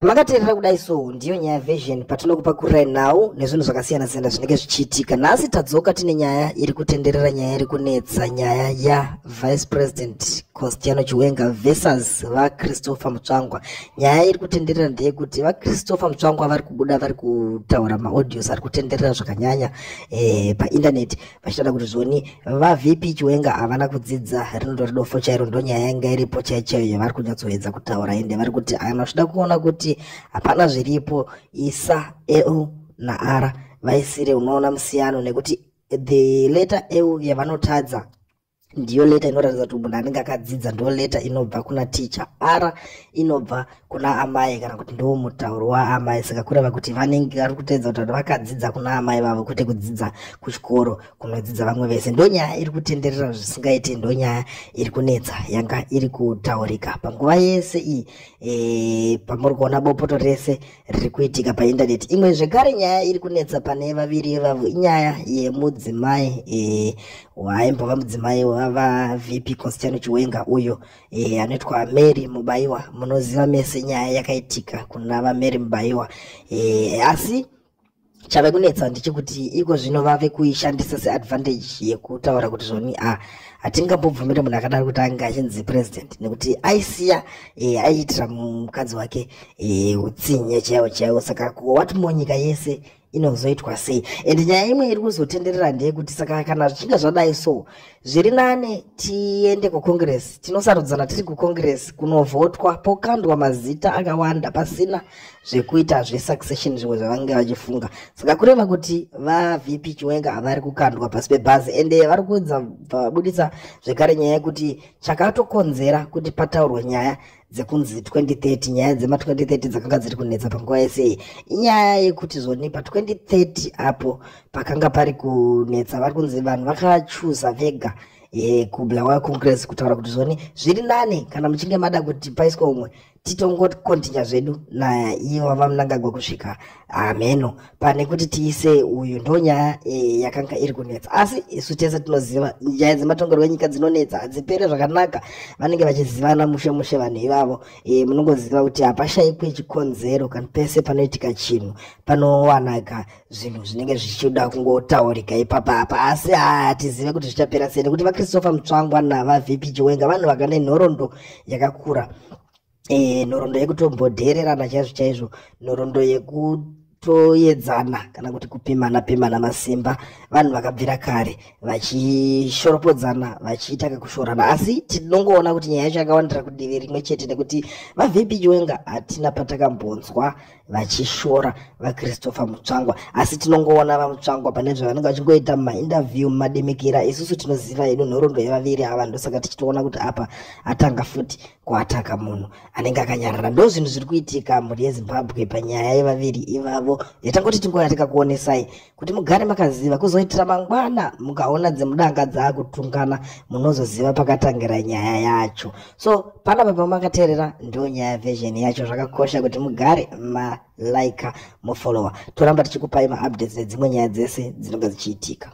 Makateerera kudai, so ndiyo nyaya version patinokupakurai nhau nezvinhu zvakasiyana-siyana zvinenge zvichiitika. Nhasi tadzoka tine nyaya iri kutenderera, nyaya iri kunetsa, nyaya yaVice President Constantino Chiwenga versus vaChristopher Mutsvangwa. Nyaya iri kutenderera ndeyekuti vaChristopher Mutsvangwa vari kubuda, vari kutaura maaudios ari kutenderera zvakanyanya paindaneti, vachitaura kuti zvoni vaVP Chiwenga havana kudzidza, rinondori dofo chairo. Ndo nyaya yanga iripo chaiyo chaiyo yavari kunyatsoedza kutaura. Ende vari kuti kana uchida kuona kuti hapana zviripo, isa L naR vaisire, unoona musiyano, nekuti the letter L yavanotadza ndiyo letter inoratidza kuti munhu anenge akadzidza, ndo letter inobva kuna ticha. R inobva kuna amai, kana kuti ndo mutauro waamai. Saka kureva kuti vanenge vari kuteedza kuti vanhu vakadzidza kuna amai vavo, kwete kudzidza kuchikoro kunodzidza vamwe vese. Ndo nyaya iri kutenderera zvisingaiti, ndo nyaya iri kunetsa yanga iri kutaurika panguva yese iyi pamuri kuona bopoto rese riri kuitika paindaneti. Imwe zvekare nyaya iri kunetsa pane vaviri ivavo inyaya yemudzimai waimbova mudzimai wavaVP Constantino Chiwenga, uyo anoitwa Mary Mubaiwa. Munoziva mese nyaya yakaitika kuna vaMary Mubaiwa, asi chave kunetsa ndechekuti iko zvino vave kuishandisa seadvantage yekutaura kuti zvoni a hatingambobvumiri munhu akadaro kuti ange achinzi president, nekuti aisiya aiitira mukadzi wake utsinye chaiwo chaiwo. Saka what more nyika yese inozoitwa sei? And nyaya imwe iri kuzotenderera ndeyekuti saka kana zvichinge zvadai, so zviri nane tiende kucongress, tinosarudzana tiri kucongress, kunovhotwa, pokandwa mazita akawanda, pasina zvekuita zvesuccession, zvimwe zvavange vachifunga. Saka kureva kuti vaVP Chiwenga vari kukandwa pasi pebhazi. Ende vari kuedza vabudisa zvekare nyaya yekuti chakatokonzera kuti pataurwe nyaya dzekunzi 2030, nyaya dzema2030 dzakanga dziri kunetsa panguva yese iyi, inyaya yekuti zvoni pa2030 apo pakanga pari kunetsa, vari kunzi vanhu vakachuza vega kuBulawayo Congress kutaura kuti zvoni zviri nane kana muchinge mada kuti paiswe umwe, titongokontinya zvedu naivo vaMnangagwa kusvika hameno, pane kuti tiise uyu. Ndo nyaya yakanga iri kunetsa. Asi isu tese tinoziva nyaya dzematongerwo enyika dzinonetsa, hadzipere zvakanaka. Vanenge vachizivana mushe mushe vanhu ivavo. Munongoziva kuti hapashayikwe chikonzero kana pese panoitika chinhu panowanaka zvinhu zvinenge zvichida kungotaurika ipapapa. Asi hatizive kuti zvichapera sei, nekuti vaChristopher Mutsvangwa navaVP Chiwenga vanhu vakane nhoroondo yakakura, nhoroondo yekutombodhererana chaizvo chaizvo, nhoroondo yekutoedzana kana kuti kupimana pimana masimba. Vanhu vakabvira kare vachishoropodzana, vachiita kakushorana. Asi tinongoona kuti nyaya yacho yakawandira kudivi rimwe chete, nekuti vaVP Chiwenga hatina patakambonzwa vachishora vaChristopher Mutsvangwa. Asi tinongoona vaMutsvangwa pane zvavanenge vachingoita mumainterview, mumadimikira. Isusu tinoziva hedu nhoroondo yevaviri ava, ndosaka tichitoona kuti apa atanga futi kuataka munhu anenge akanyarara. Ndo zvinhu zviri kuitika, mhuri yeZimbabwe, panyaya yevaviri ivavo yatangoti tingoya tikakuonesai kuti mugare makaziva, kuzoitira mangwana mukaona dzemudanga dzaakutungana, munozoziva pakatangira nyaya yacho. So panapa pamakateerera ndo nyaya version yacho. Zvakakosha kuti mugare malaika, mufollowa. Toramba tichikupai maupdates nedzimwe nyaya dzese dzinonga dzichiitika.